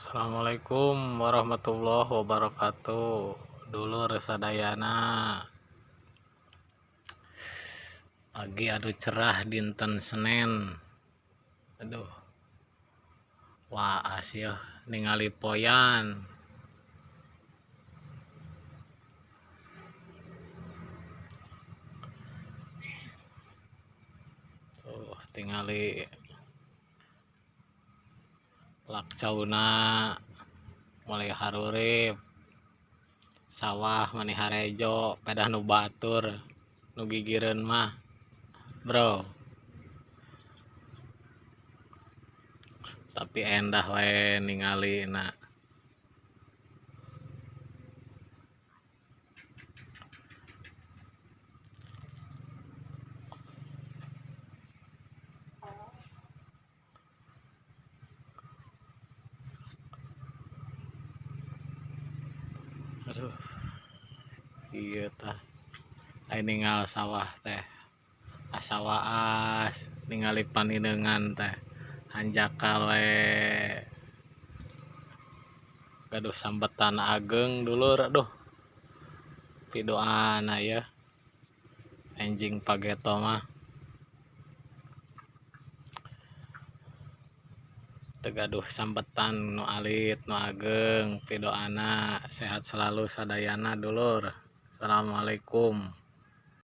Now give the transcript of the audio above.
Assalamualaikum warahmatullahi wabarakatuh. Dulur sadayana. Pagi aduh cerah dinten Senin. Aduh. Waas yeuh ningali poyan. Tuh tingali lakcauna mulai harurip sawah mani harejo pedah nu batur nu gigireun mah bro, tapi endah we ningali na. Aduh, iya tah, aing ningal sawah teh, asa waas ningali panineungan teh, hanjakal we gaduh sambetan ageng dulur, aduh, pidoana yeuh, enjing pageto mah, teu gaduh sambetan nu alit nu ageng, pidoana sehat selalu sadayana dulur. Assalamualaikum.